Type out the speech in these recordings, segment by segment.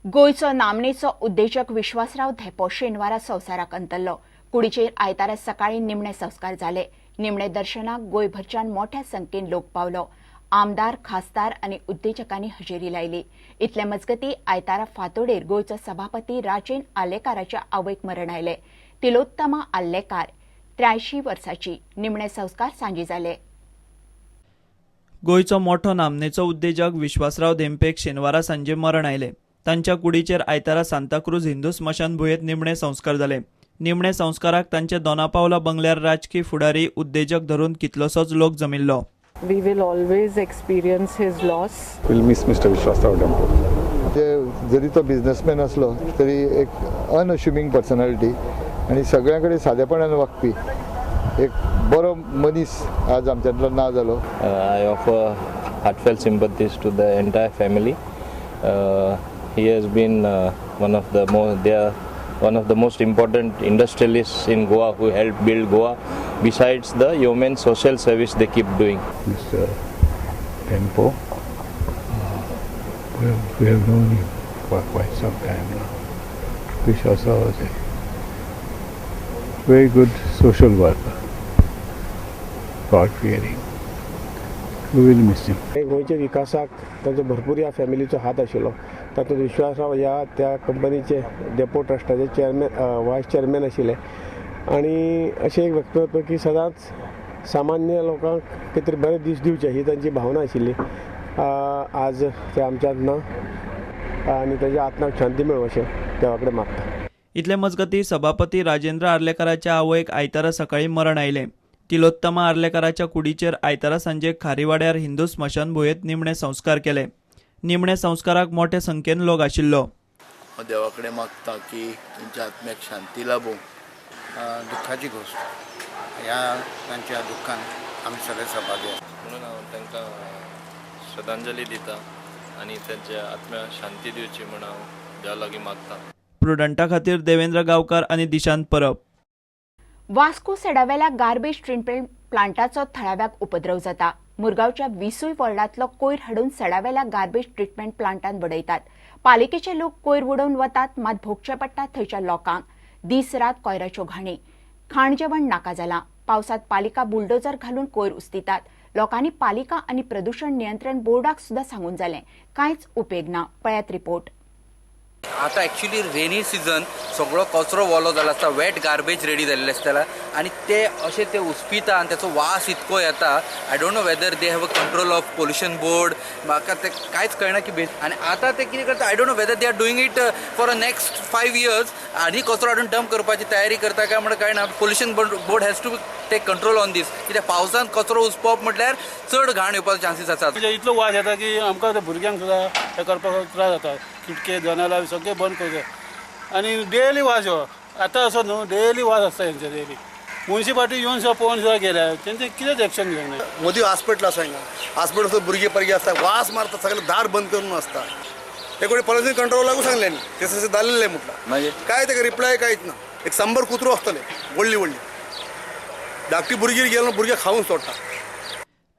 गोंयचो नामनेचो उद्देजक विश्वासराव धेंपो शेनवारा संवसाराक अंतरलो. कुडीचेर आयतारा सकाळी निमणे संस्कार जाले. निमणे दर्शनाक गोंयभरच्यान मोठ्या संख्येन लोक पावलो. आमदार, खासदार आनी उद्देजकांनी हजेरी लायली. इतले मजगती, आयतारा फांतोडेर गोंयचो सभापती राजेन आर्लेकाराच्या आवयक मरण आयलें. तिलोत्तमा आर्लेकार 83 वर्साची. निमणे संस्कार सांजे जाले. गोंयचो मोठो नामनेचो उद्देजक विश्वासराव धेंपेक शेनवारा सांजे मरण आयलें. तांच्या कुडीचेर आयतारा सांताक्रूज हिंदू स्मशानभुंयेंत निमणे संस्कार जाले. निमणे संस्काराक तांचे दोनापावला बंगल्यार राजकी फुडारी, उद्देजक धरून कितलोसोच लोक जमिल्लो. We will always experience his loss. Will miss Mr. Vishwasrao Dempo. ते जरी तो बिजनसमॅन आसलो तरी एक अनअश्युमींग पर्सनॅलिटी आनी सगळ्यां कडेन सादेपणान वागपी एक बरो मनीस आज आमच्यांतलो ना जालो. I offer heartfelt sympathies to the entire family. He has been one of the more they are one of the most important industrialists in Goa who helped build Goa. Besides the yeoman social service they keep doing. Mr. Dempo. We have known him for quite some time now. Vishwasrao was a very good social worker, God fearing. We will miss him. गोंयच्या विकासाक तांचो भरपूर ह्या फॅमिलीचो हात आशिल्लो. तातूंत विश्वासराव ह्या त्या कंपनीचे डेपो ट्रस्टाचे चेअरमॅन, वायस चेअरमॅन आशिल्ले आनी अशें एक व्यक्तिमत्व की सदांच सामान्य लोकांक कितें तरी बरें दीस दिवचे ही तांची भावना आशिल्ली. आज ते आमच्यांत ना आनी ताच्या आत्म्याक शांती मेळूं अशें देवा कडेन मागता. इतले मजगती, सभापती राजेंद्र आर्लेकाराच्या आवयक आयतारा सकाळी मरण आयलें. तिलोत्तमा आर्लेकाराच्या कुडीचेर आयतारा सांजे खारीवाड्यार हिंदू स्मशानभुंयेंत निमणे संस्कार केले. निमणे संस्काराक मोठे संख्येन लोक आशिल्लो. हांव देवा कडेन मागता की तांच्या आत्म्याक शांती लाभूं. दुःखाची गोष्ट. ह्या तांच्या दुःखान आमी सगळे सहभागी आसा. म्हणून हांव तांकां श्रद्धांजली दिता आनी तांच्या आत्म्याक शांती दिवची म्हूण हांव देवा लागीं मागता. प्रुडंटा खातीर देवेंद्र गांवकार आनी दिशांत परब. वास्को सडावेल्या गार्बेज ट्रिटमेंट प्लांटाचो थळाव्याक उपद्रव जाता. मुरगांवच्या 20 वॉर्डांतलो कोयर हाडून सडावेल्या गार्बेज ट्रिटमेंट प्लांटांत बडयतात. पालिकेचे लोक कोयर उडोवन वतात, मात भोगचे पडटा थंयच्या लोकांक. दीस रात कोयराच्यो घाणी, खाण जेवण नाका जालां. पावसात पालिका बुलडोजर घालून कोयर उस्तितात. लोकांनी पालिका आनी प्रदूषण नियंत्रण बोर्डाक सुद्धा सांगून जालें, कांयच उपेग ना. पळयात रिपोर्ट. आतां एक्चुली रेनी सिजन, सगळो कचरो ओलो जालो आसता, वेट गार्बेज रेडी जाल्लें आसताला आनी ते अशे ते उस्पिता आनी तेचो वास इतको येता. I don't know whether they have a control of pollution board. म्हाका ते कांयच कळना की आनी आतां ते कितें करता, I don't know whether they are doing it for a next 5 years आनी कचरो हाडून डंप करपाची तयारी करता काय म्हणून कळना. Pollution board has to take control on this, कित्याक पावसान कचरो उसपप म्हटल्यार चड घाण येवपाचे चान्सीस आसात. म्हणजे इतलो वास येता की आमकां त्या भुरग्यांक सुद्दां हें करपाक त्रास जाता. खिटके, जनेलां सगळें बंद करचें आनी डेली वास हो आतां असो न्हू, डेली वास आसता हेंचे. डेली मुन्सिपालिटी येवन सुद्दां पळोवन सुद्दां गेल्या, तेंचे कितेंच एक्शन घेवंक ना. मदीं हॉस्पिटल आसा. हिंगा हॉस्पिटल भुरगीं परगीं आसता, वास मारता, सगळें दार बंद करून आसता. ते कडेन पोल्युशन कंट्रोलाकूय सांगलें न्ही, ते तशें जाल्लें म्हटलां. मागीर? काय ताका रिप्लाय कांयच ना. एक 100 कुत्रो आसतले, व्हडली व्हडली धाकटी भुरगीं गेलो, भुरगे खावून सोडटा.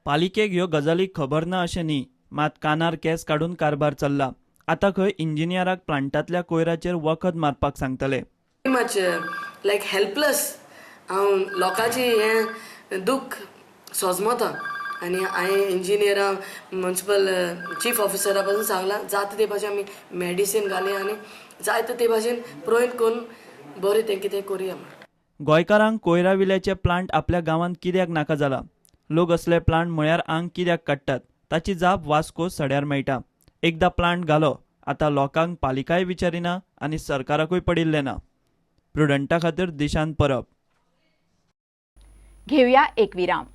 पालिकेक ह्यो गजाली खबर ना अशें न्ही, मात कानार केंस काडून कारभार चल्ला. आतां खंय इंजिनियराक प्लांटांतल्या कोयराचेर वखद मारपाक सांगतले. मच लायक हेल्पलेस. हांव लोकांची हें दुख्ख सोजमता आनी हांवें इंजिनियरां, म्युनिसिपल चीफ ऑफिसरा पासून सांगलां, जाता ते भाशेन आमी मेडिसीन घाली आनी जायते ते भाशेन प्रयत्न करून बरें तें कितें करुया म्हण. गोंयकारांक कोयरा विल्याचे प्लांट आपल्या गांवांत कित्याक नाका जाला, लोक असले प्लांट म्हळ्यार आंग कित्याक काडटात, ताची जाप वास्को सड्यार मेळटा. एकदां प्लांट घालो, आतां लोकांक पालिकाय विचारिना आनी सरकाराकूय पडिल्लें ना. प्रुडंटा खातीर दिशांत परब. घेऊया एक विराम.